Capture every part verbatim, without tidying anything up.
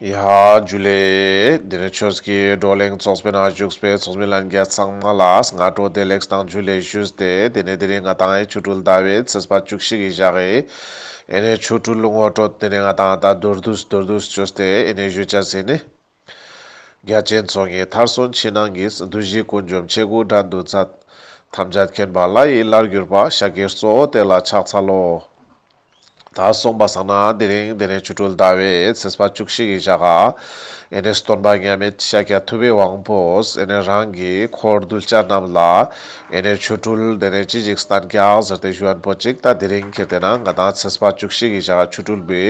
ཡ་ཇུ་ལེ། དེ་ནས་ཆོས་ཀྱི་བགྲོ་གླེང་ཚོགས་པའི་ནང་བཞུགས་པའི་ཚོགས་མི་ལྷན་རྒྱས་ཚང་མ་ལ་སྔ་དྲོ་བདེ་ལེགས་དང་ཇུ་ལེ་ཞུས་ཏེ། དེ་ནས་དེ་རིང་ང་ཏང་ཆོ་འཕྲུལ་ཟླ་བའི་ཚེས་པ་བཅུ་བཞི་གི་ཞག་གི་ཨེ་ནས་ཆོ་འཕྲུལ་ངོ་སྤྲོད་དེ་ནས་ང་ཏང་ད་མདོར་བསྡུས་མདོར་བསྡུས་ཅོས་ཏེ་ཨེ་ནས་ཞུ་ཅེས་ཨིན། རྒྱ་ཆེན་ཚོགས་གཉིས་མཐར་སོན་ཕྱི་ནང་གི། བདུད་བཞི་ཀུན་འཇོམས་མཆེད་དགུ་བྲན་དུ་མཛད། ཐམས་ཅད་མཁྱེན་པ་ལྷ་ཡི་ལྷར་གྱུར་པ། ཤཱཀྱའི་གཙོ་བོ་དེ་ལ་ཕྱག་འཚལ་ལོ། ད་སོང་པ་སང་ན་དེ་རིང་དེ་ནས་ཆོ་འཕྲུལ་ཟླ་བའི་ཚེས་པ་བཅུ་བཞི་གི་ཞག་ག་ཨེ་ནས་སྟོན་པ་མཉམ་མེད་ཤཱཀྱ་ཐུབ་པའི་དབང་པོས་ཨེ་ནས་རང་གི་འཁོར་གདུལ་བྱ་རྣམས་ལ་ཨེ་ནས་ཆོ་འཕྲུལ་དེ་ནས་ཅི་ཞིག་སྟན་ཀྱག་ཟེར་ཏེ་ཞུ་ཡན་པོ་ཅིག་ད་དེ་རིང་ཁེ་ཏེ་ན་ང་ཏང་ཚེས་པ་བཅུ་བཞི་གི་ཞག་ག་ཆོ་འཕྲུལ་བའི་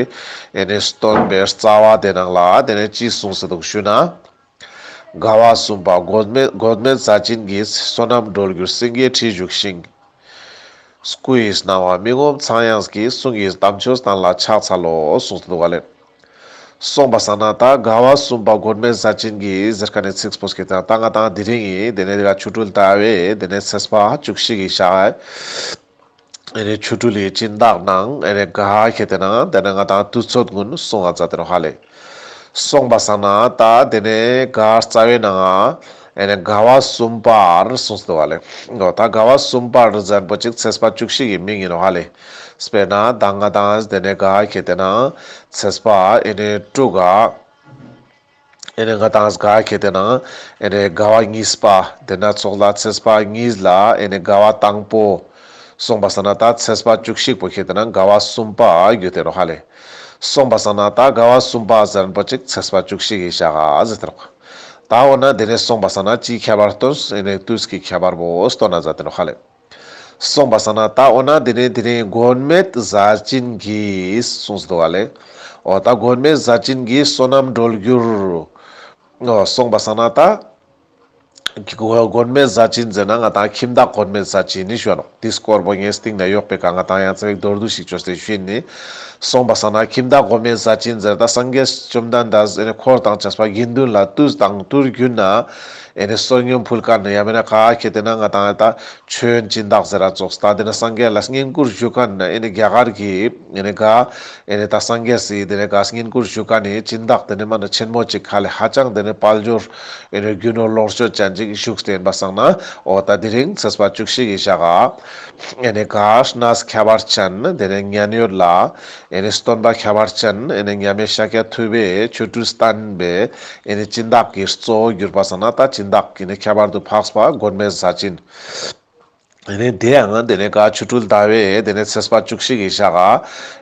ཨེ་ནས་སྟོན་པའི་རྩ་བ་དེ་ནང་ལ་དེ་ནས་ཅི་གསུངས་སེ་འདུག་ཞུ་ན། དགའ་བ་གསུམ་པ་མགོན་མེད་མགོན་མེད་ཟས་སྦྱིན་གྱིས། བསོད་ནམས་འགྲོ་འགྱུར་སེང་གེའི་ཁྲི་བཞུགས་ཤིང་། སྐུ་ཡི་སྣང་བ་མི་ངོམས་ཚངས་དབྱངས་ཀྱིས། གསུང་གི་དམ་ཆོས་བསྟན་ལ་ཕྱག་འཚལ་ལོ། གསུངས་སེ་འདུག་ག་ལེ། སོང་པ་སང་ན་ད་དགའ་བ་གསུམ་པ་མགོན་མེད་ཟས་སྦྱིན་གྱིས་ཟེར་ཁན་ནི་ཚིག་པོ་ཁེ་ཏེ་ན་ད་ང་ཏང་དེ་རིང་གི་དེ་ནས་དེ་ག་ཆོ་འཕྲུལ་ཟླ་བའི་དེ་ནས་ཚེས་པ་བཅུ་བཞི་གི་ཞག་ག་ཨེ་ནས་ཆོ་འཕྲུལ་ལི་སྦྱིན་བདག་ནང་ཨེ་ནས་ག་ཁེ་ཏེ་ན་དེ་ནས་ང་ཏང་དུས་ཚོད་ཀུན་སོང་ང་ཙ་དེ་ནོ་ཧ་ལེ། སོང་པ་སང་ན་ད་དེ་ནས་ག་རྩ་བའི་ནང་ཨེ་ནས་དགའ་བ་གསུམ་པར་གསུངས་སེ་འདུག་ག་ལེ། འོ་ད་དགའ་བ་གསུམ་པར་ཟེར་པོ་ཅིག་ཚེས་པ་བཅུ་བཞི་གི་མིང་ཨིན་ནོ་ཧ་ལེ། དཔེར་ན་ད་ང་ཏང་དེ་ནས་ག་ཁེ་ཏེ་ན་ཚེས་པ་ཨེ་ནས་དྲུག་ག་ཨེ་ནས་ང་ཏང་ག་ཁེ་ཏེ་ན་ཨེ་ནས་དགའ་བ་གཉིས་པ་དེ་ན་ཚོགས་ལ་ཚེས་པ་གཉིས་ལ་ཨེ་ནས་དགའ་བ་དང་པོ། སོང་པ་སང་ན་ད་ཚེས་པ་བཅུ་བཞི་པོ་ཁེ་ཏེ་ན་དགའ་བ་གསུམ་པ་གྱུར་ཏེ་ནོ་ཧ་ལེ། སོང་པ་སང་ན་ད་དགའ་བ་གསུམ་པ་ཟེར་པོ་ཅིག་ཚེས་པ་བཅུ་བཞི་གི་ཞག་ག་ཟེར་ཏེ་ནོ། ད་འོ་ན་དེ་ནས་སོང་པ་སང་ན་ཅི་ཁྱད་པར་སྟོན་ཨེ་ནས་དུས་ཀྱི་ཁྱད་པར་པོ་སྟོན་ན་ཛད་དེ་ནོ་ཧ་ལེ། སོང་པ་སང་ན་ད་འོ་ན་དེ་ནས་དེ་རིང་མགོན་མེད་ཟས་སྦྱིན་གྱིས་གསུངས་སེ་འདུག་ག་ལེ། འོ་ད་མགོན་མེད་ཟས་སྦྱིན་གྱིས་བསོད་ནམས་འགྲོ་འགྱུར། འོ་སོང་པ་སང་ན་ད་མགོན་མེད་ཟས་སྦྱིན་ཟེར་ན་ང་ཏང་ཁྱིམ་བདག་མགོན་མེད་ཟས་སྦྱིན་ནི་ཞུ་ནོ། དེ་སྐོར་པོ་ངས་སྟིང་ནེ་ཡོག་པའི་ཀ་ང་ཏང་ཡང་ཙ་པིག་མདོར་བསྡུས་ཤིག་ཅོས་ཏེ་ཞུ་ནི། སོང་པ་སང་ན་ཁྱིམ་བདག་མགོན་མེད་ཟས་སྦྱིན་ཟེར་ད་སངས་རྒྱས་བཅོམ་ལྡན་འདས་ཨེ་ནས་འཁོར་དང་བཅས་པ་དགེ་འདུན་ལ་དུས་དང་དུས་རྒྱུན་ན་ཨེ་ནས་བསོད་སྙོམས་ཕུལ་ཁན་ནི་ཡང་མེན་ན་ག་ཁེ་ཏེ་ན་ང་ཏང་ད་མཆོད་ཡོན་སྦྱིན་བདག་ཟེར་ར་ཙོགས་ད་དེ་ན་སངས་རྒྱས་ལ་བསྙེན་བཀུར་ཞུ་ཁན་ནི་ཨེ་ནས་རྒྱ་གར་གྱི་ཨེ་ནས་ག་ཨེ་ནས་ད་སངས་རྒྱས་སི་དེ་ནས་ག་བསྙེན་བཀུར་ཞུ་ཁན་ནི་སྦྱིན་བདག་དེ་ནས་མ་ན་ཆེན་མོ་ཅིག་ཁ་ལེ་ཧ་ཅང་དེ་ནས་དཔལ་འབྱོར་ཨེ་ནས་རྒྱུ་ནོར་ལོངས་སྤྱོད་ཅན་ཅིག་བཞུགས་ཏེ་ཨིན་པ་སང་ན་འོ་ད་དེ་རིང་ཚེས་པ་བཅུ་བཞི་གི་ཞག་ག་ཨེ་ནས་ག་གནས་ཁྱད་པར་ཅན་དེ་ནས་མཉན་ཡོད་ལ་ཨེ་ནས་སྟོན་པ་ཁྱད་པར་ཅན་ཨེ་ནས་མཉམ་མེད་ཤཱཀྱ་ཐུབ་པའི་ཆོ་འཕྲུལ་བསྟན་པའི་ཨེ་ནས་སྦྱིན་བདག་གི་གཙོ་བོ་གྱུར་པ་སང་ན་ད་སྦྱིན་བདག་གི་ནི་ཁྱད་པར་དུ་འཕགས་པ་མགོན་མེད་ཟས་སྦྱིན། ཨེ་ནས་དེ་ཡང་དེ་ནས་ག་ཆོ་འཕྲུལ་ཟླ་བའི་དེ་ནས་ཚེས་པ་བཅུ་བཞི་གི་ཞག་ག་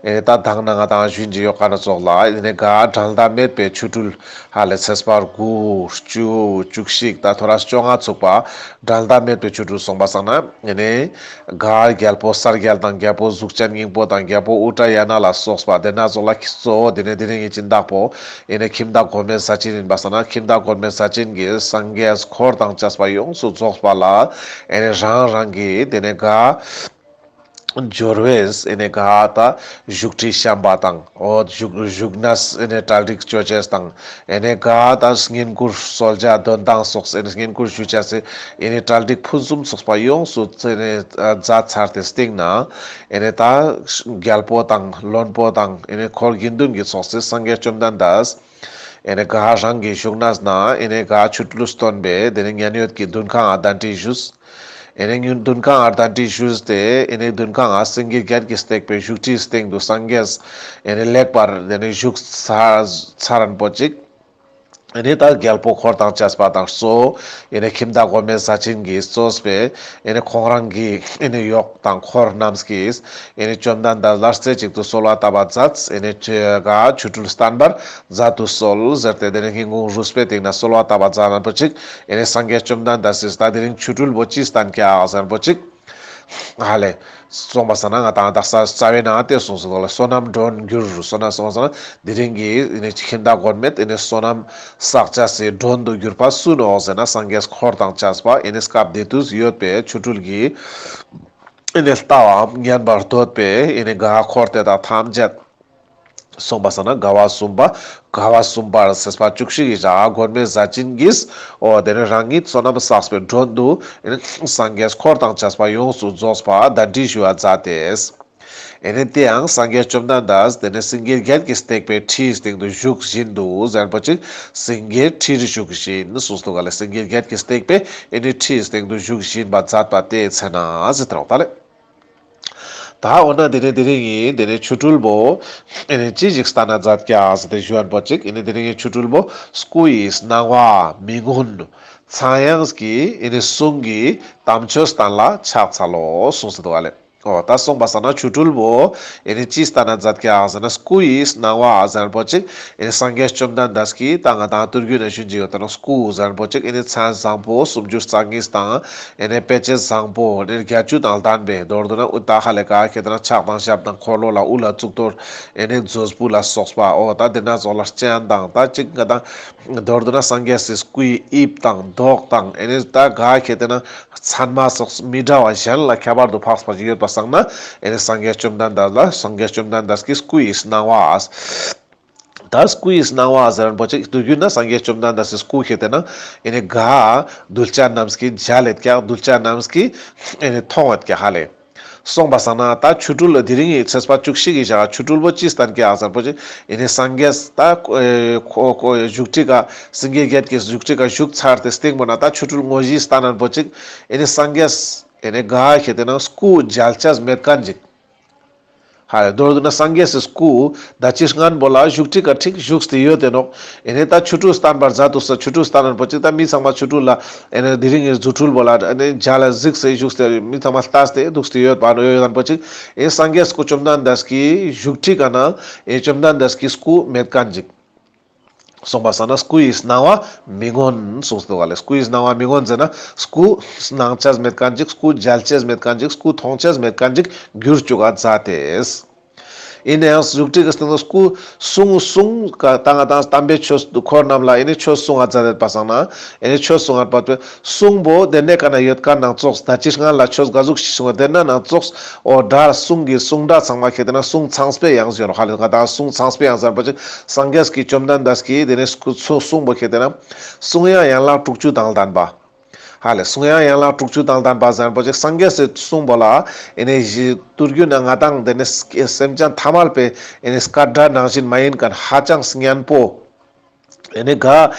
ཨེ་ནས་ད་དང་ན་ང་ཏང་ཞུན་གྱི་ཡོག་ཀ་ན་ཙོགས་ལ་ཨེ་ནས་ག་འགྲན་ཟླ་མེད་པའི་ཆོ་འཕྲུལ་ཧ་ལེ་ཚེས་པ་དགུ་བཅུ་བཅུ་གཅིག་ད་ཐོ་རས་བཅོ་ལྔ་ཚུགས་པ་འགྲན་ཟླ་མེད་པའི་ཆོ་འཕྲུལ་སོང་པ་སང་ན་ཨེ་ནས་ག་རྒྱལ་པོ་གསལ་རྒྱལ་དང་རྒྱལ་པོ་གཟུགས་ཅན་སྙིང་པོ་དང་རྒྱལ་པོ་ཨུ་ཏྲ་ཡ་ན་ལ་སོགས་པ་དེ་ན་ཙོགས་ལ་གཙོ་བོ་དེ་ནས་དེ་རིང་གི་སྦྱིན་བདག་པོ་ཨེ་ནས་ཁྱིམ་བདག་མགོན་མེད་ཟས་སྦྱིན་ཨིན་པ་སང་ན་ཁྱིམ་བདག་མགོན་མེད་ཟས་སྦྱིན་གྱིས་སངས་རྒྱས་འཁོར་དང་བཅས་པ་ཡོངས་སུ་རྫོགས་པ་ལ་ཨེ་ནས་རང་རང་གི་དེ་ནས་ག་འབྱོར་བས་ཨེ་ནས་ག་ད་བཞུགས་ཁྲི་བཤམས་པ་དང་འོ་བཞུགས་བཞུགས་གནས་ཨེ་ནས་གྲ་སྒྲིག་ཅོ་ཅེས་དང་ཨེ་ནས་ག་ད་བསྙེན་བཀུར་གསོལ་ཇ་འདོན་སྟངས་སོགས་ཨེ་ནས་བསྙེན་བཀུར་ཞུ་ཅེས་སི་ཨེ་ནས་གྲ་སྒྲིག་ཕུན་སུམ་ཚོགས་པ་ཡོངས་སུ་ཨེ་ནས་མཛད་ཚར་ཏེ་སྟིང་ན་ཨེ་ནས་ད་རྒྱལ་པོ་དང་བློན་པོ་དང་ཨེ་ནས་འཁོར་དགེ་འདུན་གྱི་ཚོགས་སི་སངས་རྒྱས་བཅོམ་ལྡན་འདས་ཨེ་ནས་ག་རང་གི་བཞུགས་གནས་ན་ཨེ་ནས་ག་ཆོ་འཕྲུལ་སྟོན་པའི་དེ་ནས་མཉན་ཡོད་ཀྱི་འདུན་ཁང་ང་གདན་འདྲེན་ཞུས། ཨེ་ནས་འདུན་ཁང་ང་གདན་འདྲེན་ཞུས་ཏེ་ཨེ་ནས་འདུན་ཁང་ང་སེང་གེ་བརྒྱད་ཀྱིས་བཏེགས་པའི་བཞུགས་ཁྲིའི་སྟེང་དུ་སངས་རྒྱས་ཨེ་ནས་ལེགས་པར་དེ་ནས་བཞུགས་ཚར་ཚར་རན་པོ་ཅིག་ཨེ་ནས་ད་རྒྱལ་པོ་འཁོར་དང་བཅས་པ་དང་གཙོ་བོ་ཨེ་ནས་ཁྱིམ་བདག་མགོན་མེད་ཟས་སྦྱིན་གྱིས་གཙོས་པའི་ཨེ་ནས་ཁོང་རང་གི་ཨེ་ནས་ཡོག་དང་འཁོར་རྣམས་ཀྱིས་ཨེ་ནས་བཅོམ་ལྡན་འདས་ལ་རྩེ་གཅིག་ཏུ་གསོལ་བ་བཏབ་པ་མཛད། ཨེ་ནས་ཆོ་ག་ཆོ་འཕྲུལ་བསྟན་པར་མཛད་དུ་གསོལ་ཟེར་ཏེ་དེ་ནས་སྙིང་ཁུང་རུས་པའི་གཏིང་ན་གསོལ་བ་བཏབ་པ་མཛད་རན་པོ་ཅིག་ཨེ་ནས་སངས་རྒྱས་བཅོམ་ལྡན་འདས་སིས་ད་དེ་རིང་ཆོ་འཕྲུལ་པོ་ཅི་བསྟན་ཀྱག་ཟེར་རན་པོ་ཅིག་ཧ་ལེ། སོང་པ་སང་ན་ང་ཏང་དག་ས་རྩ་བའི་ནང་དེ་གསུངས་སོ་ལ་བསོད་ནམས་འགྲོ་འགྱུར་བསོད་ནམས་སོང་པ་སང་ན་དེ་རིང་གི་ཨེ་ནས་ཁྱིམ་བདག་མགོན་མེད་ཨེ་ནས་བསོད་ནམས་བསགས་ཅེས་སི་མགྲོན་དུ་གྱུར་པ་སུ་ནོག་ཟེར་ན་སངས་རྒྱས་འཁོར་དང་བཅས་པ་ཨེ་ནས་སྐབས་དེ་དུས་ཡོད་པའི་ཆོ་འཕྲུལ་གྱི་ཨེ་ནས་ལྟ་བའམ་ཉན་པར་འདོད་པའི་ཨེ་ནས་ག་འཁོར་དེ་དག་ཐམས་ཅད་སོང་པ་སང་ན་དགའ་བ་གསུམ་པ་དགའ་བ་གསུམ་པར་ཚེས་པ་བཅུ་བཞི་གི་ཞག་མགོན་མེད་ཟས་སྦྱིན་གྱིས་འོ་དེ་ནས་རང་ཉིད་བསོད་ནམས་བསགས་པའི་མགྲོན་དུ་ཨེ་ནས་སངས་རྒྱས་འཁོར་དང་བཅས་པ་ཡོངས་སུ་རྫོགས་པ་གདན་འདྲེན་ཞུ་བ་མཛད་དེ། ཨེ་ནེ་དེ་ཡང་སངས་རྒྱས་བཅོམ་ལྡན་འདས་དེ་ནེ་སེང་གེ་བརྒྱད་ཀྱིས་བཏེགས་པའི་ཁྲིའི་སྟེང་དུ་བཞུགས་བཞིན་དུ་ཟེར་པོ་ཅིག་སེང་གེའི་ཁྲིར་བཞུགས་བཞིན་གསུངས་འདུག་ག་ལེ། སེང་གེ་བརྒྱད་ཀྱིས་བཏེགས་པའི་ཨེ་ནེ་ཁྲིའི་སྟེང་དུ་བཞུགས་བཞིན་པ་མཛད་པ་དེའི་ཚེ་ན་ཟེར་ཏེ་ནོག་ད་ལེ། ད་འོ་ན་དེ་ནེ་དེ་རིང་ངི་དེ་ནེ་ཆོ་འཕྲུལ་བོ་ཨེ་ནེ་ཅི་ཞིག་སྟན་ན་མཛད་ཀྱག་ཟེར་ཏེ་ཞུ་ཡན་པོ་ཅིག་ཨེ་ནེ་དེ་རིང་ངི་ཆོ་འཕྲུལ་བོ་སྐུ་ཡི་སྣང་བ་མི་མངོན་ཚངས་དབྱངས་ཀྱི་ཨེ་ནེ་གསུང་གི་དམ་ཆོས་བསྟན་ལ་ཕྱག་འཚལ་ལོ་གསུངས་ཏེ་འདུག་ག་ལེ། འོ་ད་གསུངས་པ་སང་ན་ཆོ་འཕྲུལ་བོ་ཨེ་ནེ་ཅི་སྟན་ན་མཛད་ཀྱག་ཟེར་ན་སྐུ་ཡི་སྣང་བ་ཟེར་པོ་ཅིག་ཨེ་ནེ་སངས་རྒྱས་བཅོམ་ལྡན་འདས་ཀྱི་ད་ང་དང་ཐུར་རྒྱུད་ན་ཞུན་ཅིག་ཡོད་ད་ན་སྐུ་ཟེར་པོ་ཅིག་ཨེ་ནེ་མཚན་བཟང་པོ་སུམ་ཅུ་རྩ་གཉིས་དང་ཨེ་ནེ་དཔེ་བྱད་བཟང་པོ་ཨེ་ནེ་བརྒྱད་ཅུ་དང་ལྡན་པའི་མདོར་བསྡུ་ན་འུ་ད་ཧ་ལེ་ག་ཁེ་ཏེ་ན་ཕྱག་དང་ཞབས་དང་འཁོར་ལོ་ལ་དབུ་ལ་གཙུག་ཏོར་ཨེ་ནེ་མཛོད་སྤུ་ལ་སོགས་པ་འོ་ད་དེ་ན་ཚོགས་ལ་སྤྱན་དང་ད་ཅིག་ང་དང་མདོར་བསྡུ་ན་སངས་རྒྱས་སི་སྐུའི་དབྱིབས་དང་མདོག་དང་ཨེ་ནེ་ད་ག་ཁེ་ཏེ་ན་མཚན་མ་སོགས་མི་འདྲ་བ་གཞན་ལ་ཁྱད་པར་དུ་འཕགས་པ་ཞིག་ཡོད་པ་སང་ན་ཨེ་ནེ་སངས་རྒྱས་བཅོམ་ལྡན་འདས་ལ་སངས་རྒྱས་བཅོམ་ལྡན་འདས་ཀྱི་སྐུ་ཡི་སྣང་བ། ད་སྐུ་ཡི་སྣང་བ་ཟེར་རན་པོ་ཅིག་ཐུར་རྒྱུད་ན་སངས་རྒྱས་བཅོམ་ལྡན་འདས་སི་སྐུ་ཁེ་ཏེ་ན་ཨེ་ནེ་ག་གདུལ་བྱ་རྣམས་ཀྱི་མཇལ་ཡོད་ཀྱག་གདུལ་བྱ་རྣམས་ཀྱི་ཨེ་ནེ་མཐོང་ཡོད་ཀྱག་ཧ་ལེ། གསུངས་པ་སང་ན་ད་ཆོ་འཕྲུལ་ལ་དེ་རིང་ངི་ཚེས་པ་བཅུ་གཅིག་གི་ཞག་ཆོ་འཕྲུལ་བོ་ཅི་སྟན་ཀྱག་ཟེར་པོ་ཅིག་ཨེ་ནེ་སངས་རྒྱས་ད་ཨེ་ཁོ་ཁོ་བཞུགས་ཁྲི་ཀ་སེང་གེ་བརྒྱད་ཀྱི་བཞུགས་ཁྲི་ཀ་བཞུགས་ཚར་ཏེ་སྟིང་པོ་ན་ད་ཆོ་འཕྲུལ་དངོས་གཞི་སྟན་ན་པོ་ཅིག་ཨེ་ནེ་སངས་རྒྱས་ཨེ་ནེ་ག་ཁེ་ཏེ་ན་སྐུ་མཇལ་ཅེས་མེད་མཁན་ཅིག་ཧ་ལེ། མདོར་བསྡུ་ན་སངས་རྒྱས་སི་སྐུ་ད་ཅི་སྔན་པོ་ལ་བཞུགས་ཁྲི་ཀ་ཁྲིག་བཞུགས་ཏེ་ཡོད་དེ་ནོག་ཨེ་ནེ་ད་ཆོ་འཕྲུལ་སྟན་པར་མཛད་དུག་ས། ཆོ་འཕྲུལ་སྟན་ན་པོ་ཅིག་ད་མི་ཚང་མ་ཆོ་འཕྲུལ་ལ་ཨེ་ནེ་དེ་རིང་ངི་རྫུ་འཕྲུལ་བོ་ལ་ཨེ་ནེ་མཇལ་ལ་གཟིགས་སེ་བཞུགས་ཏེ་མི་ཚང་མ་ལྟས་ཏེ་དུག་སྟེ་ཡོད་པ་ནོ་ཡོད་ན་པོ་ཅིག་ཨེ་སངས་རྒྱས་སྐུ་བཅོམ་ལྡན་འདས་ཀྱི་བཞུགས་ཁྲི་ཀ་ན་ཨེ་བཅོམ་ལྡན་འདས་ཀྱི་སྐུ་མེད་མཁན་ཅིག་གསུངས་པ་སང་ན་སྐུ་ཡི་སྣང་བ་མི་མངོན་གསུངས་ཏེ་འདུག་ག་ལེ། སྐུ་ཡི་སྣང་བ་མི་མངོན་ཟེར་ན་སྐུ་སྣང་ཅེས་མེད་མཁན་ཅིག་སྐུ་མཇལ་ཅེས་མེད་མཁན་ཅིག་སྐུ་མཐོང་ཅེས་མེད་མཁན་ཅིག་གྱུར་བཅུག་ག་མཛད་དེ། ཨིན་ནའང་བཞུགས་ཁྲི་ཀ་སྟེང་དུ་སྐུ་གསུང་གསུང་ག་ད་ང་དང་དམ་པའི་ཆོས་འཁོར་རྣམས་ལ་ཨེ་ནེ་ཆོས་གསུང་ང་མཛད་དེ་པ་སང་ན་ཨེ་ནེ་ཆོས་གསུང་ང་པ་སྟེ་གསུང་པོ་དེ་ནེ་ཀ་ན་ཡོད་མཁན་ནང་ཙོགས་ད་ཅི་སྔན་ལ་ཆོས་ག་ཟུག་ཞིག་གསུང་བ་དེ་ན་ནང་ཙོགས་འོ་སྒྲ་གསུང་གི་གསུང་སྒྲ་ཚང་མ་ཁེ་ཏེ་ན་གསུང་ཚངས་པའི་དབྱངས་ཡོད་ནོག་ཧ་ལེ། ང་དང་གསུང་ཚངས་པའི་དབྱངས་ཟེར་པོ་ཅིག་སངས་རྒྱས་ཀྱི་བཅོམ་ལྡན་འདས་ཀྱི་དེ་ནེ་སྐུ་གསུང་པོ་ཁེ་ཏེ་ན་གསུང་དབྱངས་ཡན་ལག་དྲུག་ཅུ་དང་ལྡན་པ། ཧ་ལེ། གསུང་དབྱངས་ཡན་ལག་དྲུག་ཅུ་དང་ལྡན་པ་ཟེར་པོ་ཅིག་སངས་རྒྱས་སི་གསུང་པོ་ལ་ཨེ་ནེ་ཞི་ཐུར་རྒྱུད་ན་ང་དང་དེ་ནེ་སེམས་ཅན་ཐ་མལ་པའི་ཨེ་ནེ་སྐད་སྒྲ་ནང་བཞིན་མ་ཡིན་མཁན་ཧ་ཅང་སྙན་པོ། ཨེ་ནེ་ག་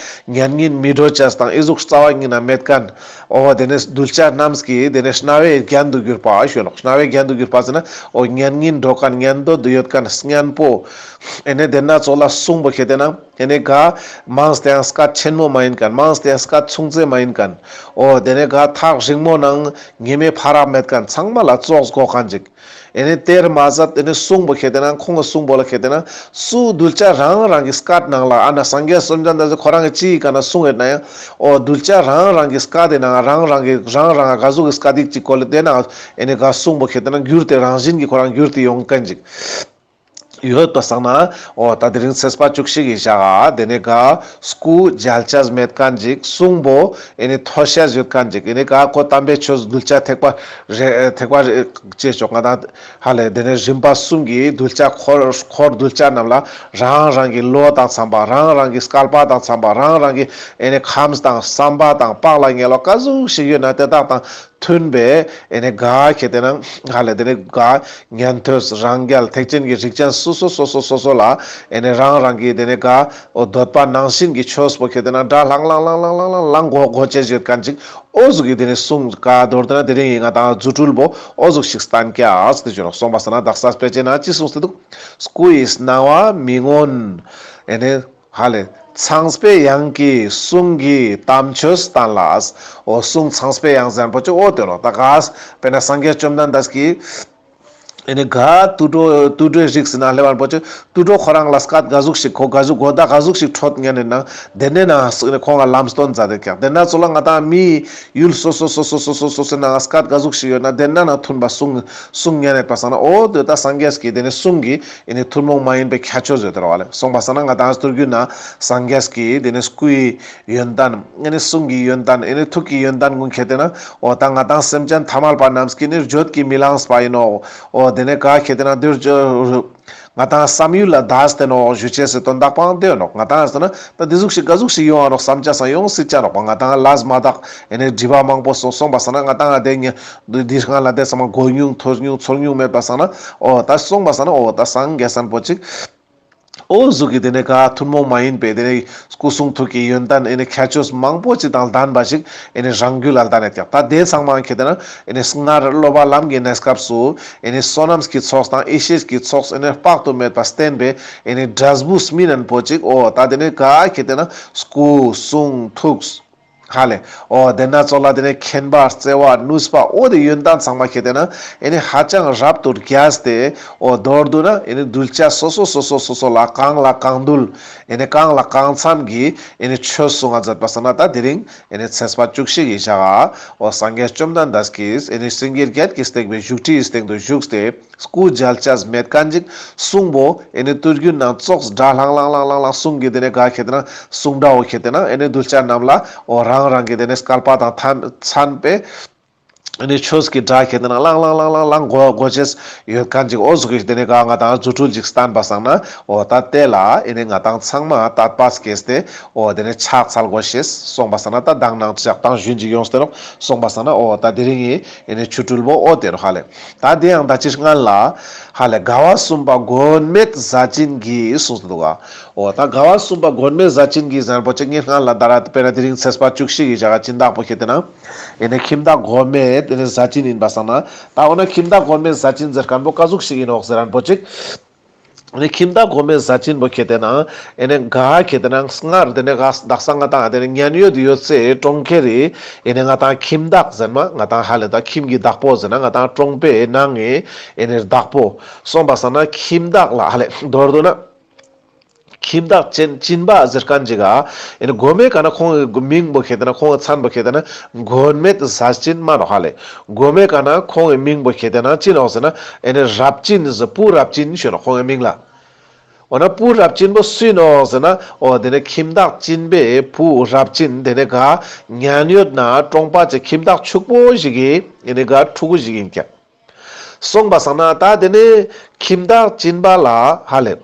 ཉན་སྙིང་མི་འདོད་ཅེས་དང་ཨི་ཟུག་རྩ་བ་ཉིད་ན་མེད་མཁན། འོ་དེ་ནེ་གདུལ་བྱ་རྣམས་ཀྱི་དེ་ནེ་རྣ་བའི་རྒྱན་དུ་གྱུར་པ་ཞུ་ནོག་རྣ་བའི་རྒྱན་དུ་གྱུར་པ་ཟེར་ན་འོ་ཉན་སྙིང་འདོད་མཁན་ཉན་འདོད་དུ་ཡོད་མཁན་སྙན་པོ། ཨེ་ནེ་དེ་ན་ཙོགས་ལ་གསུང་པོ་ཁེ་ཏེ་ན་ཨེ་ནེ་ག་མངས་ཏེ་ཡང་སྐད་ཆེན་མོ་མ་ཡིན་མཁན། མངས་ཏེ་ཡང་སྐད་ཆུང་ཙེ་མ་ཡིན་མཁན། འོ་དེ་ནེ་ག་ཐག་རིང་མོ་ནང་ཉི་མའི་ཕ་རབ་མེད་མཁན། ཚང་མ་ལ་ཙོགས་གོ་མཁན་ཅིག་ཨེ་ནེ་དེར་མ་ཟད་ཨེ་ནེ་གསུང་པོ་ཁེ་ཏེ་ན་ཁོང་གི་གསུང་པོ་ལ་ཁེ་ཏེ་ན་སུ་གདུལ་བྱ་རང་རང་གི་སྐད་ནང་ལ་ཨ་ན་སངས་རྒྱས་བཅོམ་ལྡན་འདས་ཁོ་རང་གི་ཅི་ཡི་ཀ་ན་གསུང་ཡོད་ན་ཡང་འོ་གདུལ་བྱ་རང་རང་གི་སྐད་དེ་ནང་རང་རང་གི་རང་རང་ག་ཟུག་གི་སྐད་ཡིག་ཅིག་གོ་ལེ་དེ་ན་ཨེ་ནེ་ག་གསུང་པོ་ཁེ་ཏེ་ན་གྱུར་ཏེ་རང་བཞིན་གྱི་ཁོ་རང་གྱུར་ཏེ་ཡོང་མཁན་ཅིག་ཡོད་པ་སང་ན་འོ་ད་དེ་རིང་ཚེས་པ་བཅུ་གཅིག་གི་ཞག་དེ་ནེ་ག་སྐུ་མཇལ་ཅེས་མེད་མཁན་ཅིག་གསུང་པོ་ཨེ་ནེ་ཐོས་ཤེས་ཡོད་མཁན་ཅིག་ཨེ་ནེ་ག་ཁོ་དམ་པའི་ཆོས་གདུལ་བྱ་ཐེག་པ་རེ་ཐེག་པ་རེ་ཅེས་ཆོག་ང་དང་ཧ་ལེ། དེ་ནེ་རིམ་པ་གསུམ་གྱི་གདུལ་བྱ་འཁོར་འཁོར་གདུལ་བྱ་རྣམས་ལ་རང་རང་གི་བློ་དང་འཚམ་པ་རང་རང་གི་སྐལ་པ་དང་འཚམ་པ་རང་རང་གི་ཨེ་ནེ་ཁམས་དང་བསམ་པ་དང་བག་ལ་ཉལ་བ་ག་ཟུག་ཞིག་ཡོད་ན་དེ་དག་དང་མཐུན་པའི་ཨེ་ནེ་ག་ཁེ་ཏེ་ན་ཧ་ལེ་དེ་ནེ་ག་ཉན་ཐོས་རང་རྒྱལ་ཐེག་ཆེན་གྱི་རིགས་ཅན་སོ་སོ་སོ་སོ་སོ་སོ་ལ་ཨེ་ནེ་རང་རང་གི་དེ་ནེ་ག་འོ་འདོད་པ་ནང་བཞིན་གྱི་ཆོས་པོ་ཁེ་ཏེ་ན་སྒྲ་ལྷང་ལྷང་གོ་གོ་ཅེས་ཡོད་མཁན་ཅིག་འོ་ཟུག་གི་དེ་ནེ་གསུང་ག་མདོར་བསྡུ་ན་དེ་རིང་ངི་ང་དང་རྫུ་འཕྲུལ་བོ་འོ་ཟུག་ཞིག་སྟན་ཀྱག་ཟེར་ཏེ་ཞུ་ནོག་གསུངས་པ་སང་ན་དག་ས་དཔེ་ཆའི་ནང་ཅི་གསུངས་ཏེ་འདུག་སྐུ་ཡི་སྣང་བ་མི་མངོན། ཨེ་ནེ་ཧ་ལེ། ཚངས་པའི་དབྱངས་ཀྱི་གསུང་གི་དམ་ཆོས་བསྟན་ལ། འོ་གསུང་ཚངས་པའི་དབྱངས་ཟེར་པོ་ཅིག་འོ་དེ་ནོག་ད་ག་དཔེར་ན་སངས་རྒྱས་བཅོམ་ལྡན་འདས་ཀྱིས་ཨེ་ནེ་ག་དུད་འགྲོ་དུད་འགྲོའི་རིགས་སི་ནང་སླེབས་པ་པོ་ཅིག་དུད་འགྲོ་ཁོ་རང་ལ་སྐད་ག་ཟུག་ཞིག་གོ་ག་ཟུག་གོ་ད་ག་ཟུག་ཞིག་འཕྲོད་ཉན་ནེ་ན་དེ་ནེ་ན་ཁོང་ལ་ལམ་སྟོན་མཛད་དེ་ཀྱག་དེ་ན་ཙོགས་ལ་ང་དང་མི་ཡུལ་སོ་སོ་སོ་སོ་སོ་སོ་སོ་སོའི་ནང་སྐད་ག་ཟུག་ཞིག་ཡོད་ན་དེ་ན་ན་མཐུན་པ་གསུང་གསུང་ཉན་ནེ་པ་སང་ན་འོ་དེ་ད་སངས་རྒྱས་ཀྱི་དེ་ནེ་གསུང་གི་ཨེ་ནེ་ཐུན་མོང་མ་ཡིན་པའི་ཁྱད་ཆོས་ཡོད་དེ་རོ་བ་ལེ། གསུངས་པ་སང་ན་ང་དང་ཐུར་རྒྱུད་ན་སངས་རྒྱས་ཀྱི་དེ་ནེ་སྐུའི་ཡོན་ཏན་ཨེ་ནེ་གསུང་གི་ཡོན་ཏན་ཨེ་ནེ་ཐུགས་ཀྱི་ཡོན་ཏན་ཀུན་ཁེ་ཏེ་ན་འོ་ད་ང་དང་སེམས་ཅན་ཐ་མལ་པ་རྣམས་ཀྱིས་ནི་བརྗོད་ཀྱིས་མི་ལངས་པ་ཡིན་ནོ། འོ་དེ་ནེ་ག་ཁེ་ཏེ་ན་དེར་བརྗོད་ ང་ཏང་བསམ་ཡུལ་ལ་འདས་ཏེ་ནོག་ཞུ་ཅེས་སི་དོན་དག་པོའང་དེ་ཡོད་ནོག་ང་ཏང་ཟེར་ན་ད་དེ་ཟུག་ཞིག་ག་ཟུག་ཞིག་ཡོང་ང་ནོག་བསམ་ཅེས་སང་ཡོང་སྲིད་ཅ་ནོག་པ། ང་ཏང་ལས་མ་དག་ཨེ་ནེ་སྒྲིབ་པ་མང་པོ་སོང་སོང་པ་སང་ན་ང་ཏང་དེ་ཉེ་འདི་སྔ་ལ་དེ་ཚང་མ་གོ་མྱོང་ཐོས་མྱོང་ཚོར་མྱོང་མེད་པ་སང་ན་འོ་ད་སོང་པ་སང་ན་འོ་ད་སངས་རྒྱས་སན་པོ་ཅིག་འོ་ཟུག་གི་དེ་ནེ་ག་ཐུན་མོང་མ་ཡིན་པའི་དེ་ནེ་སྐུ་གསུང་ཐུགས་ཀྱི་ཡོན་ཏན་ཨེ་ནེ་ཁྱད་ཆོས་མང་པོ་ཅིག་དང་ལྡན་པ་ཞིག་ཨེ་ནེ་རང་རྒྱུད་ལ་ལྡན་ཡོད་ཀྱག་ད་དེ་ཚང་མ་ཁེ་ཏེ་ན་ཨེ་ནེ་སྔར་སློབ་པ་ལམ་གྱི་གནས་སྐབས་སུ་ཨེ་ནེ་བསོད་ནམས་ཀྱི་ཚོགས་དང་ཡེ་ཤེས་ཀྱི་ཚོགས་ཨེ་ནེ་དཔག་ཏུ་མེད་པ་བསྟེན་པའི་ཨེ་ནེ་འབྲས་བུ་སྨིན་ནན་པོ་ཅིག་འོ་ད་དེ་ནེ་ག་ཁེ་ཏེ་ན་སྐུ་གསུང་ཐུགས་ཧ་ལེ། འོ་དེ་ན་ཚོགས་ལ་དེ་ནེ་མཁྱེན་པ་བརྩེ་བ་ནུས་པ་འོ་དེ་ཡོན་ཏན་ཚང་མ་ཁེ་ཏེ་ན་ཨེ་ནེ་ཧ་ཅང་རབ་ཏུ་རྒྱས་ཏེ་འོ་མདོར་བསྡུ་ན་ཨེ་ནེ་གདུལ་བྱ་སོ་སོ་སོ་སོ་སོ་སོ་ལ་གང་ལ་གང་འདུལ་ཨེ་ནེ་གང་ལ་གང་འཚམ་གྱི་ཨེ་ནེ་ཆོས་གསུང་ང་མཛད་པ་སང་ན་ད་དེ་རིང་ཨེ་ནེ་ཚེས་པ་བཅུ་གཅིག་གི་ཞག་འོ་སངས་རྒྱས་བཅོམ་ལྡན་འདས་ཀྱིས་ཨེ་ནེ་སེང་གེ་བརྒྱད་ཀྱིས་བཏེགས་པའི་བཞུགས་ཁྲིའི་སྟེང་དུ་བཞུགས་ཏེ། སྐུ་མཇལ་ཅེས་མེད་མཁན་ཅིག་གསུང་པོ་ཨེ་ནེ་དུས་རྒྱུན་ནང་ཙོགས་སྒྲ་ལྷང་ལྷང་ལྷང་ལྷང་གསུང་གི་དེ་ནེ་ག་ཁེ་ཏེ་ན་གསུང་སྒྲ་འོ་ཁེ་ཏེ་ན་ཨེ་ནེ་གདུལ་བྱ་རྣམས་ལ་འོ་རང་རང་གི་དེ་ནེ་སྐལ་པ་དང་མཚན་པའི་ཨེ་ནེ་ཆོས་ཀྱི་སྒྲ་ཁེ་ཏེ་ན་ལྷང་ལྷང་ལྷང་ལྷང་གོ་གོ་ཅེས་ཡོད་མཁན་ཅིག་འོ་ཟུག་གི་དེ་ནེ་ག་ང་ཏང་རྫུ་འཕྲུལ་ཅིག་བསྟན་པ་སང་ན་འོ་ད་དེ་ལ་ཨེ་ནེ་ང་ཏང་ཚང་མ་དད་པ་སྐྱེས་ཏེ་འོ་དེ་ནེ་ཕྱག་འཚལ་དགོས་ཤེས་སོང་པ་སང་ན་ད་དང་ནང་ཞག་དང་ཞུན་ཅིག་ཡོངས་ཏེ་ནོག་སོང་པ་སང་ན་འོ་ད་དེ་རིང་གི་ཨེ་ནེ་ཆོ་འཕྲུལ་བོ་འོ་དེ་རུ་ཧ་ལེ། ད་དེ་ཡང་ད་ཅི་སྔ་ལ་ཧ་ལེ་དགའ་བ་གསུམ་པ་མགོན་མེད་ཟས་སྦྱིན་གྱིས་གསུངས་ཏེ་འདུག་ག་འོ་ད་དགའ་བ་གསུམ་པ་མགོན་མེད་ཟས་སྦྱིན་གྱིས་ཟེར་ན་པོ་ཅིག་ངས་སྔ་ལ་ད་ར་དཔེར་ན་དེ་རིང་ཚེས་པ་བཅུ་གཅིག་གི་ཞག་སྦྱིན་བདག་པོ་ཁེ་ཏེ་ན་ཨེ་ནེ་ཁྱིམ་བདག་མགོན་མེད་ཨེ་ནེ་ཟས་སྦྱིན་ཡིན་པ་སང་ན་ད་འོ་ན་ཁྱིམ་བདག་མགོན་མེད་ཟས་སྦྱིན་ཟེར་མཁན་པོ་ག་ཟུག་ཞིག་ཡིན་ནོག་ཟེར་ན་པོ་ཅིག་ཨེ་ནེ་ཁྱིམ་བདག་མགོན་མེད་ཟས་སྦྱིན་པོ་ཁེ་ཏེ་ན་ཨེ་ནེ་ག་ཁེ་ཏེ་ན་སྔར་དེ་ནེ་ག་དག་ས་ང་ཏང་དེ་ནེ་མཉན་ཡོད་ཡོད་ཚད་གྲོང་ཁྱེར་རི་ཨེ་ནེ་ང་ཏང་ཁྱིམ་བདག་ཟེར་མ་ང་ཏང་ཧ་ལེ་ད་ཁྱིམ་གྱི་བདག་པོ་ཟེར་ན་ང་ཏང་གྲོང་པའི་ནང་ངི་ཨེ་ནེ་བདག་པོ་སོང་པ་སང་ན་ཁྱིམ་བདག་ལ་ཧ་ལེ་མདོར་བསྡུ་ན་ཁྱིམ་བདག་སྦྱིན་སྦྱིན་པ་ཟེར་མཁན་ཅིག་ག་ཨེ་ནེ་མགོན་མེད་ག་ན་ཁོང་གི་མིང་པོ་ཁེ་ཏེ་ན་ཁོང་གི་མཚན་པོ་ཁེ་ཏེ་ན་མགོན་མེད་ཟས་སྦྱིན་མ་ནོག་ཧ་ལེ། མགོན་མེད་ག་ན་ཁོང་གི་མིང་པོ་ཁེ་ཏེ་ན་ཅི་ནོག་ཟེར་ན་ཨེ་ནེ་རབ་སྦྱིན་ཟེར་བུ་རབ་སྦྱིན་ཞུ་ནོག་ཁོང་གི་མིང་ལ། འོ་ན་བུ་རབ་སྦྱིན་པོ་སུ་ཡིན་ནོག་ཟེར་ན་འོ་དེ་ནེ་ཁྱིམ་བདག་སྦྱིན་པའི་བུ་རབ་སྦྱིན་དེ་ནེ་ག་མཉན་ཡོད་ན་གྲོང་པ་ཅིག་ཁྱིམ་བདག་ཕྱུག་པོ་ཞིག་གི་ཨེ་ནེ་ག་ཕྲུ་གུ་ཞིག་ཡིན་ཀྱག་སོང་པ་སང་ན་ད་དེ་ནེ་ཁྱིམ་བདག་སྦྱིན་པ་ལ་ཧ་ལེ།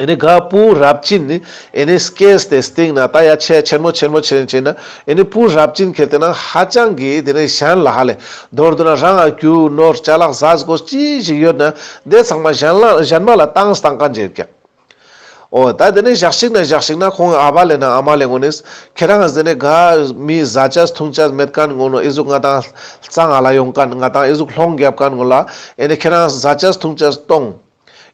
ཨེ་ནེ་ག་བུ་རབ་སྦྱིན་ཨེ་ནེ་སྐྱེས་ཏེ་སྟིང་ན་ད་ཡ་ཆེ་ཆེན་མོ་ཆེན་མོ་ཆེན་ཆེན་ན་ཨེ་ནེ་བུ་རབ་སྦྱིན་ཁེ་ཏེ་ན་ཧ་ཅང་གི་དེ་ནེ་གཞན་ལ་ཧ་ལེ་མདོར་བསྡུ་ན་རང་ང་རྒྱུ་ནོར་ཅ་ལག་ཟས་གོས་ཅི་ཞིག་ཡོད་ན་དེ་ཚང་མ་གཞན་ལ་གཞན་མ་ལ་བཏང་བཏང་མཁན་ཅིག་ཡོད་ཀྱག་འོ་ད་དེ་ནེ་ཞག་ཞིག་ན་ཞག་ཞིག་ན་ཁོང་ཨ་བ་ལེ་ན་ཨ་མ་ལེ་ངོ་ནེ་ཁྱེད་རང་ང་ཟེར་ནེ་ག་མི་ཟ་ཅེས་འཐུང་ཅེས་མེད་མཁན་ངོ་ནོ་ཨི་ཟུག་ང་ཏང་གཙང་ཨ་ལ་ཡོང་མཁན་ང་ཏང་ཨི་ཟུག་སློང་རྒྱབ་མཁན་ངོ་ལ་ཨེ་ནེ་ཁྱེད་རང་ཟ་ཅེས་འཐུང་ཅེས་གཏོང་།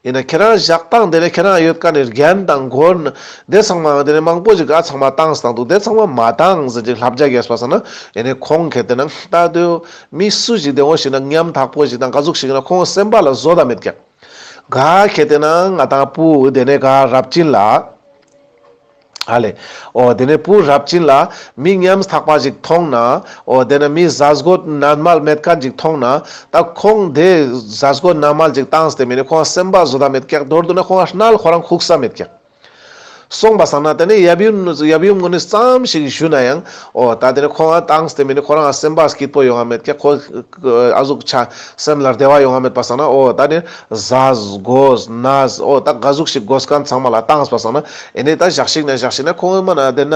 ཡིན་ན་ཁྱེད་རང་ཞག་དང་དེ་ནེ་ཁྱེད་རང་ཡོད་མཁན་ནི་རྒྱན་དང་གོན་དེ་ཚང་མ་དེ་ནེ་མང་པོ་ཞིག་ག་ཚང་མ་བཏང་བཏང་འདུག་དེ་ཚང་མ་མ་བཏང་ཟེར་ཅིག་བསླབ་བྱ་རྒྱས་པ་སང་ན་ཨེ་ནེ་ཁོང་ཁེ་ཏེ་ན་ད་དེ་མི་སུ་ཞིག་དེ་འོ་ཞིག་ན་ཉམ་ཐག་པོ་ཞིག་དང་ག་ཟུག་ཞིག་ན་ཁོང་སེམས་པ་ལ་བཟོ་ད་མེད་ཀྱག་ག་ཁེ་ཏེ་ན་ང་ཏང་བུ་དེ་ནེ་ག་རབ་སྦྱིན་ལ། ཧ་ལེ། འོ་དེ་ནེ་བུ་རབ་སྦྱིན་ལ་མི་ཉམ་ཐག་པ་ཞིག་མཐོང་ན། འོ་དེ་ནེ་མི་ཟས་གོས་ནར་མལ་མེད་མཁན་ཞིག་མཐོང་ན། ད་ཁོང་དེ་ཟས་གོས་ནར་མལ་ཞིག་བཏང་སྟེ་མེ་ནེ་ཁོང་སེམས་པ་བཟོ་ད་མེད་ཀྱག་མདོར་བསྡུ་ན་ཁོང་ང་རྣལ་ཁོ་རང་ཁུག་ས་མེད་ཀྱག་སོང་པ་སང་ན་དེ་ནེ་ཡབ་ཡུམ་ཡབ་ཡུམ་ངོ་ནེ་ཙམ་ཞིག་ཞུ་ན་ཡང་། འོ་ད་དེ་ནེ་ཁོང་ང་བཏང་སྟེ་མེ་ནེ་ཁོ་རང་སེམས་པ་སྐྱིད་པོ་ཡོང་ང་མེད་ཀྱག་ཁོ་ཨ་ཟུག་ཆ་སེམས་ལ་བདེ་བ་ཡོང་ང་མེད་པ་སང་ན། འོ་ད་ནི་ཟས་གོས་ནར་འོ་ད་ག་ཟུག་ཞིག་གོས་མཁན་ཚང་མ་ལ་བཏང་པ་སང་ན། ཨེ་ནེ་ད་ཞག་ཞིག་ན་ཞག་ཞིག་ན་ཁོང་མ་ན་དེ་ན་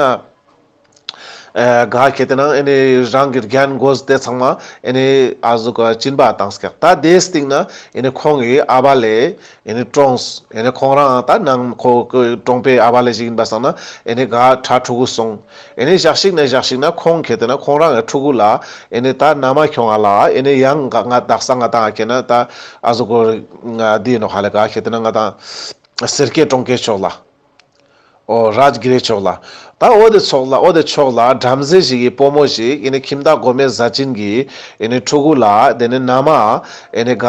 ཨེ་ག་ཁེ་ཏེ་ན་ཨེ་ནེ་རང་གི་རྒྱན་གོས་དེ་ཚང་མ་ཨེ་ནེ་ཨ་ཟུག་ག་སྦྱིན་པ་བཏང་ཀྱག་ད་དེའི་སྟིང་ན་ཨེ་ནེ་ཁོང་གི་ཨ་བ་ལེ་ཨེ་ནེ་གྲོངས། ཨེ་ནེ་ཁོང་རང་ད་ནང་ཁོ་གྲོང་པའི་ཨ་བ་ལེ་ཞིག་ཡིན་པ་སང་ན་ཨེ་ནེ་ག་ཕྲུ་གུ་སོང་། ཨེ་ནེ་ཞག་ཞིག་ན་ཞག་ཞིག་ན་ཁོང་ཁེ་ཏེ་ན་ཁོང་རང་གི་ཕྲུ་གུ་ལ་ཨེ་ནེ་ད་མནའ་མ་ཁྱོང་ང་ལ་ཨེ་ནེ་ཡང་ང་དག་ས་ང་ཏང་ཁེ་ན་ད་ཨ་ཟུག་གོ་ང་དེ་ནོ་ཧ་ལེ་ག་ཁེ་ཏེ་ན་ང་ཏང་སེར་སྐྱའི་གྲོང་ཁྱེར་ཕྱོགས་ལ། འོ་རཱཇ་གི་རི་ཕྱོགས་ལ། ད་འོ་དེ་ཕྱོགས་ལ་འོ་དེ་ཕྱོགས་ལ་བྲམ་ཟེ་ཞིག་གི་བུ་མོ་ཞིག་ཨེ་ནེ་ཁྱིམ་བདག་མགོན་མེད་ཟས་སྦྱིན་གྱི་ཨེ་ནེ་ཕྲུ་གུ་ལ་དེ་ནེ་མནའ་མ་ཨེ་ནེ་ག་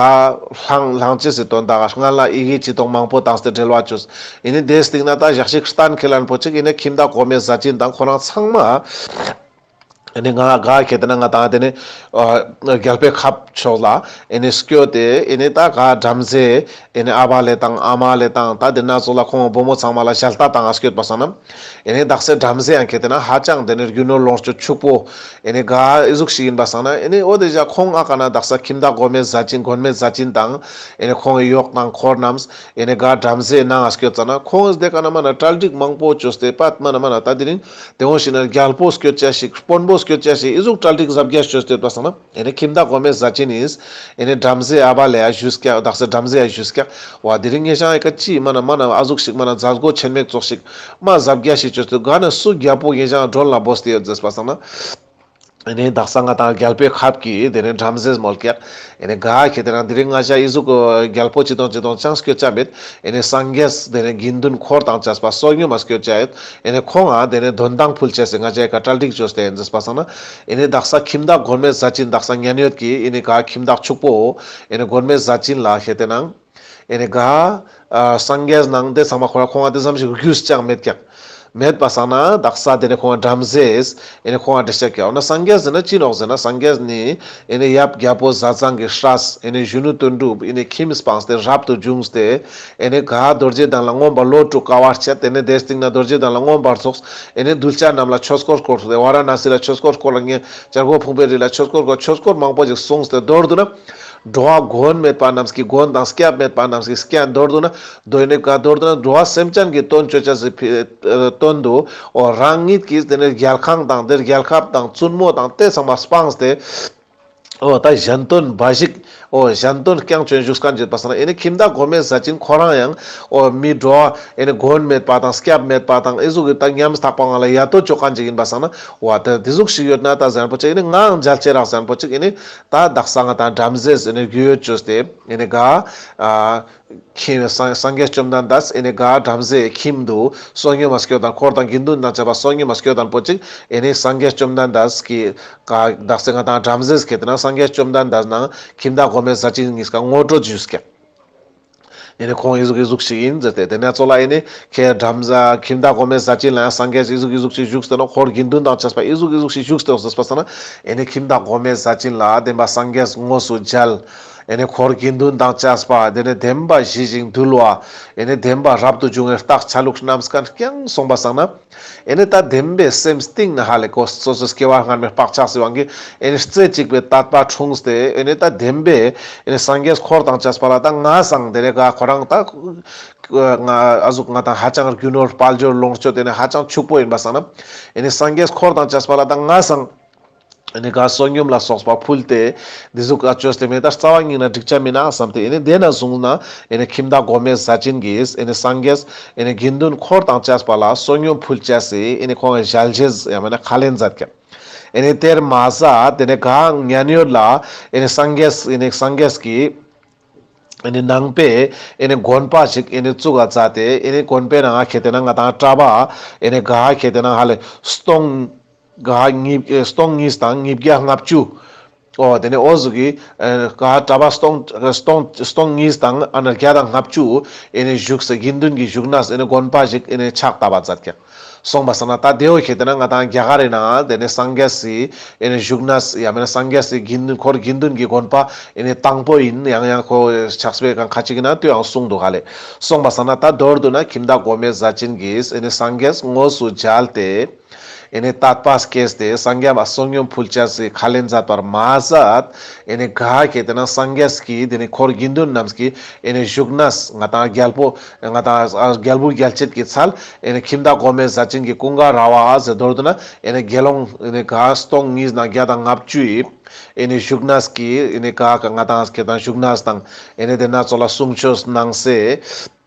བླངས་བླངས་ཅེས་སི་དོན་དག་ག་སྔ་ལ་ཡི་གེ་ཅི་ཏོང་མང་པོ་བཏང་སྟེ་འབྲེལ་བ་བཅོས། ཨེ་ནེ་དེའི་སྟིང་ན་ད་ཞག་ཞིག་གཏན་འཁེལ་ལན་པོ་ཅིག་ཨེ་ནེ་ཁྱིམ་བདག་མགོན་མེད་ཟས་སྦྱིན་དང་ཁོ་རང་ཚང་མ་ ཨེ་ནེ་ང་ག་ཁེ་ཏེ་ན་ང་ཏང་ཏེ་ནེ་ཨ་རྒྱལ་པོའི་ཁབ་ཕྱོགས་ལ་ཨེ་ནེ་སྐྱོད་དེ་ཨེ་ནེ་ད་ག་བྲམ་ཟེ་ཨེ་ནེ་ཨ་བ་ལེ་དང་ཨ་མ་ལེ་དང་ད་ཏེ་ན་ཚོགས་ལ་ཁོང་བུ་མོ་ཚང་མ་ལ་ཞལ་ཏ་བཏང་ང་སྐྱོད་པ་སང་ན། ཨེ་ནེ་དག་ས་བྲམ་ཟེ་ཡང་ཁེ་ཏེ་ན་ཧ་ཅང་ཏེ་ནེ་རྒྱུ་ནོར་ལོངས་སྤྱོད་ཕྱུག་པོ་ཨེ་ནེ་ག་ཨི་ཟུག་ཞིག་ཡིན་པ་སང་ན། ཨེ་ནེ་འོ་ཏེ་ཞག་ཁོང་ཨ་ཀ་ན་དག་ས་ཁྱིམ་བདག་མགོན་མེད་ཟས་སྦྱིན་མགོན་མེད་ཟས་སྦྱིན་དང་ཨེ་ནེ་ཁོང་གི་གཡོག་དང་འཁོར་རྣམས་ཨེ་ནེ་ག་བྲམ་ཟེ་ནང་ང་སྐྱོད་ཙ་ན་ཁོང་ཏེ་ཀ་ན་མ་ན་གྲ་སྒྲིག་མང་པོ་བཅོས་ཏེ་པད་མ་ན་མ་ན་ད་དེ་རིང་ཏེ་འོ་ཞིག་ན་རྒྱལ་པོ་སྐྱོད་ཅ་ཞིག་དཔོན་པོ་སྐྱོད་ཅ་ཞིག་ཨི་ཟུག་གྲ་སྒྲིག་གཟབ་རྒྱས་བཅོས་ཏེ་ཡོད་པ་སང་ན། ཨེ་ནེ་ཁྱིམ་བདག་མགོན་མེད་ཟས་སྦྱིན་ནི་ཨེ་ནེ་བྲམ་ཟེ་ཨ་བ་ལེ་ཡ་ཞུས་ཀྱག་དག་ས་བྲམ་ཟེ་ཡ་ཞུས་ཀྱག་འོ་དེ་རིང་ངེད་ཅག་ཨེ་ཀ་ཅི་མ་ན་མ་ན་ཨ་ཟུག་ཞིག་མ་ན་མཛད་སྒོ་ཆེན་མོ་ཙོགས་ཤིག་མ་གཟབ་རྒྱས་ཤིག་བཅོས་ཏེ་ག་ན་སུ་རྒྱལ་པོ་ངེད་ཅག་མགྲོན་ལ་བོས་ཏེ་ཡོད་ཟེར་པ་སང་ན། ཨེ་ནེ་དག་ས་ང་ཏང་རྒྱལ་པོའི་ཁབ་ཀྱི་ཏེ་ནེ་བྲམ་ཟེ་མོལ་ཀྱག་ཨེ་ནེ་ག་ཁེ་ཏེ་ན་དེ་རིང་ང་ཅག་ཨི་ཟུག་རྒྱལ་པོ་ཅི་དང་ཅི་དང་ཅང་སྐྱོད་ཅ་མེད། ཨེ་ནེ་སངས་རྒྱས་ཏེ་ནེ་དགེ་འདུན་འཁོར་དང་བཅས་པ་བསོད་སྙོམས་མ་སྐྱོད་ཅ་ཡོད། ཨེ་ནེ་ཁོང་ང་ཏེ་ནེ་དོན་དང་ཕུལ་ཅ་སེ་ང་ཅག་ག་གྲ་སྒྲིག་བཅོས་ཏེ་ཡིན་ཟེར་པ་སང་ན། ཨེ་ནེ་དག་ས་ཁྱིམ་བདག་མགོན་མེད་ཟས་སྦྱིན་དག་ས་མཉན་ཡོད་ཀྱི་ཨེ་ནེ་ག་ཁྱིམ་བདག་ཕྱུག་པོ་ཨེ་ནེ་མགོན་མེད་ཟས་སྦྱིན་ལ་ཁེ་ཏེ་ན་ཨེ་ནེ་ག་ཨ་སངས་རྒྱས་ནང་ཏེ་ཚང་མ་ཁོ་ར་ཁོང་ང་ཏེ་ཙམ་ཞིག་རྒྱུས་ཅང་མེད་ཀྱག་མེད་པ་སང་ན་དག་ས་ཏེ་ནེ་ཁོང་བྲམ་ཟེས་ཨེ་ནེ་ཁོང་ང་འདྲི་ཅ་ཀྱག་འོ་ན་སངས་རྒྱས་ཟེར་ན་ཅི་ནོག་ཟེར་ན་སངས་རྒྱས་ནི་ཨེ་ནེ་ཡབ་རྒྱལ་པོ་ཟས་གཙང་གི་སྲས་ཨེ་ནེ་གཞོན་ནུ་དོན་གྲུབ་ཨེ་ནེ་ཁྱིམ་སྤངས་ཏེ་རབ་ཏུ་བྱུང་སྟེ་ཨེ་ནེ་ག་རྡོ་རྗེ་གདན་ལ་མངོན་པར་ལོ་དྲུག་དཀའ་བ་སྤྱད། ཨེ་ནེ་དེའི་སྟིང་ན་རྡོ་རྗེ་གདན་ལ་མངོན་པར་རྫོགས། ཨེ་ནེ་གདུལ་བྱ་རྣམས་ལ་ཆོས་འཁོར་བསྐོར་ཏེ་ཝཱ་ར་ཎ་སི་ལ་ཆོས་འཁོར་བསྐོར་ལ་ངས་བྱ་རྒོད་ཕུང་པོའི་རི་ལ་ཆོས་འཁོར་བསྐོར་ཆོས་འཁོར་མང་པོ་ཞིག་གསུངས་ཏེ་མདོར་བསྡུ་ན། འགྲོ་བ་མགོན་མེད་པ་རྣམས་ཀྱི་མགོན་དང་སྐྱབས་མེད་པ་རྣམས་ཀྱི་སྐྱབས་མདོར་བསྡུ་ན། དོན་ནི་ག་མདོར་བསྡུ་ན་འགྲོ་བ་སེམས་ཅན་གྱི་དོན་བཅོ་ཅ་སི་ཕི་ཨ་དོན་དུ་འོ་རང་ཉིད་ཀྱིས་ཏེ་ནེ་རྒྱལ་ཁང་དང་ཏེ་རྒྱལ་ཁབ་དང་བཙུན་མོ་དང་ཏེ་ཚང་མ་སྤངས་ཏེ། འོ་ད་གཞན་དོན་འབའ་ཞིག་འོ་གཞན་དོན་རྐྱང་བཅོ་ཡིན་བཞུགས་མཁན་ཅིག་ཡིན་པ་སང་ན། ཨེ་ནེ་ཁྱིམ་བདག་མགོན་མེད་ཟས་སྦྱིན་ཁོ་རང་ཡང་འོ་མི་འགྲོ་བ་ཨེ་ནེ་མགོན་མེད་པ་དང་སྐྱབས་མེད་པ་དང་ཨི་ཟུག་གི་ད་ཉམ་ཐག་པ་ང་ལ་ཡ་ཏོ་བཅོ་མཁན་ཅིག་ཡིན་པ་སང་ན། འོ་ད་ཏེ་ཟུག་ཞིག་ཡོད་ན་ད་ཟེར་མཁན་པོ་ཅིག་ཨེ་ནེ་ངའང་མཇལ་ཅེས་རག་ཟེར་མཁན་པོ་ཅིག་ཨེ་ནེ་ད་དག་ས་ང་ཏང་བྲམ་ཟེས་ཨེ་ནེ་རྒྱུས་ཡོད་བཅོས་ཏེ་ཨེ་ནེ་ག་ཨ་ཁྱིམ་སངས་སངས་རྒྱས་བཅོམ་ལྡན་འདས་ཨེ་ནེ་ག་བྲམ་ཟེའི་ཁྱིམ་དུ་བསོད་སྙོམས་མ་སྐྱོད་དང་འཁོར་དང་དགེ་འདུན་དང་བཅས་པ་བསོད་སྙོམས་མ་སྐྱོད་དང་པོ་ཅིག་ཨེ་ནེ་སངས་རྒྱས་བཅོམ་ལྡན་འདས་ཀྱི་ག་དག་ས་ང་ཏང་བྲམ་ཟེས་ཁེ་ཏེ་ན་སངས་རྒྱས་བཅོམ་ལྡན་འདས་ནང་ཁྱིམ་བདག་མགོན་མེད་ཟས་སྦྱིན་གཉིས་ཀ་ངོ་སྤྲོད་ཞུས་ཀྱག་ཨེ་ནེ་ཁོང་ཨི་ཟུག་ཨི་ཟུག་ཞིག་ཡིན་ཟེར་ཏེ། ཏེ་ནེ་ཚོགས་ལ་ཨེ་ནེ་ཁྱེད་བྲམ་ཟེ་ཁྱིམ་བདག་མགོན་མེད་ཟས་སྦྱིན་ལ་ཡང་སངས་རྒྱས་ཨི་ཟུག་ཨི་ཟུག་ཞིག་བཞུགས་ཏེ་ནོག་འཁོར་དགེ་འདུན་དང་བཅས་པ་ཨི་ཟུག་ཨི་ཟུག་ཞིག་བཞུགས་ཏེ་ནོག་ཟེར་པ་སང་ན། ཨེ་ནེ་ཁྱིམ་བདག་མགོན་མེད་ཟས་སྦྱིན་ལ་བདེན་པ་སངས་རྒྱས་དངོས་སུ་མཇལ། ཨེ་ནེ་འཁོར་དགེ་འདུན་དང་བཅས་པ་ཏེ་ནེ་བདེན་པ་ཞི་ཞིང་དུལ་བ། ཨེ་ནེ་བདེན་པ་རབ་ཏུ་བྱུང་བའི་རྟགས་ཆ་ལུགས་རྣམས་ཀ་རྐྱང་སོང་པ་སང་ན། ཨེ་ནེ་ད་བདེན་པའི་སེམས་གཏིང་ན་ཧ་ལེ་ཁོ་སོ་སོ་སྐྱེ་བ་སྔ་མའི་བག་ཆགས་སི་དབང་གིས་ཨེ་ནེ་རྩེ་གཅིག་པའི་དད་པ་འཁྲུངས་ཏེ་ཨེ་ནེ་ད་བདེན་པའི་ཨེ་ནེ་སངས་རྒྱས་འཁོར་དང་བཅས་པ་ལ་ད་ང་སང་ཏེ་ནེ་ག་ཁོ་རང་ད་ང་ཨ་ཟུག་ང་ཏང་ཧ་ཅང་རྒྱུ་ནོར་དཔལ་འབྱོར་ལོངས་སྤྱོད་ཏེ་ནེ་ཧ་ཅང་ཕྱུག་པོ་ཡིན་པ་སང་ན། ཨེ་ནེ་སངས་རྒྱས་འཁོར་དང་བཅས་པ་ལ་ད་ང་སང་ཨེ་ནེ་ག་བསོད་སྙོམས་ལ་སོགས་པ་ཕུལ་ཏེ་འདི་ཟུག་ག་བཅོས་ཏེ་མེད་ད་རྩ་བ་ཉིད་ན་འགྲིག་ཅ་མིན་ན་བསམ་སྟེ། ཨེ་ནེ་དེ་ན་བཟུང་ན་ཨེ་ནེ་ཁྱིམ་བདག་མགོན་མེད་ཟས་སྦྱིན་གྱིས་ཨེ་ནེ་སངས་རྒྱས་ཨེ་ནེ་དགེ་འདུན་འཁོར་དང་བཅས་པ་ལ་བསོད་སྙོམས་ཕུལ་ཅ་སེ་ཨེ་ནེ་ཁོང་གི་ཞལ་བཞེས་ཡང་མེད་ན་ཁས་ལེན་མཛད་ཀྱག་ཨེ་ནེ་དེར་མ་ཟད་ཏེ་ནེ་ག་མཉན་ཡོད་ལ་ཨེ་ནེ་སངས་རྒྱས་ཨེ་ནེ་སངས་རྒྱས་ཀྱི་ཨེ་ནེ་ནང་པའི་ཨེ་ནེ་དགོན་པ་ཞིག་ཨེ་ནེ་བཙུགས་ས་མཛད་དེ། ཨེ་ནེ་དགོན་པའི་ནང་ཁེ་ཏེ་ན་ང་ཏང་གྲྭ་པ་ཨེ་ནེ་ག་ཁེ་ཏེ་ན་ཧ་ལེ་སྟོང་ག་ཉིས་ཨེ་སྟོང་གཉིས་དང་ཉིས་བརྒྱ་ལྔ་བཅུ། འོ་ཏེ་ནེ་འོ་ཟུག་གི་ཨེ་ག་གྲྭ་པ་སྟོང་སྟོང་སྟོང་གཉིས་དང་ཨ་ན་བརྒྱ་དང་ལྔ་བཅུ་ཨེ་ནེ་བཞུགས་སེ་དགེ་འདུན་གྱི་བཞུགས་གནས་ཨེ་ནེ་དགོན་པ་ཞིག་ཨེ་ནེ་ཕྱག་བཏབ་པ་མཛད་ཀྱག་སོང་པ་སང་ན་ད་དེའོ་ཁེ་ཏེ་ན་ང་ཏང་རྒྱ་གར་རི་ནང་ཏེ་ནེ་སངས་རྒྱས་སི་ཨེ་ནེ་བཞུགས་གནས་ཡང་མེད་ན་སངས་རྒྱས་སི་དགེ་འདུན་འཁོར་དགེ་འདུན་གྱི་དགོན་པ་ཨེ་ནེ་དང་པོ་ཡིན། ཡང་ཡང་ཁོ་ཕྱག་དཔེ་གང་ཁ་ཅིག་ཡིན་ན་ལྟོས་ཡང་གསུངས་འདུག་ཧ་ལེ། སོང་པ་སང་ན་ད་མདོར་བསྡུ་ན་ཁྱིམ་བདག་མགོན་མེད་ཟས་སྦྱིན་གྱིས་ཨེ་ནེ་སངས་རྒྱས་དངོས་སུ་མཇལ་ཏེ་ཨེ་ནེ་དད་པ་སྐྱེས་ཏེ་སངས་རྒྱས་ལ་བསོད་སྙོམས་ཕུལ་ཅ་སེ་ཁས་ལེན་མཛད་པར་མ་ཟད། ཨེ་ནེ་ག་ཁེ་ཏེ་ན་སངས་རྒྱས་ཀྱི་ཏེ་ནེ་འཁོར་དགེ་འདུན་རྣམས་ཀྱི་ཨེ་ནེ་བཞུགས་གནས་ང་ཏང་རྒྱལ་པོ་ང་ཏང་རྒྱལ་བུ་རྒྱལ་བྱེད་ཀྱི་ཚལ་ཨེ་ནེ་ཁྱིམ་བདག་མགོན་མེད་ཟས་སྦྱིན་གྱི་ཀུན་དགའ་ར་བ་ཟེར་མདོར་བསྡུ་ན་ཨེ་ནེ་དགེ་སློང་ཨེ་ནེ་ག་སྟོང་གཉིས་དང་བརྒྱ་དང་ལྔ་བཅུ་ཡི་ཨེ་ནེ་བཞུགས་གནས་ཀྱི་ཨེ་ནེ་ག་ང་ཏང་ཁེ་ཏེ་ན་བཞུགས་གནས་དང་ཨེ་ནེ་ཏེ་ན་ཚོགས་ལ་གསུང་ཆོས་གནང་སེ་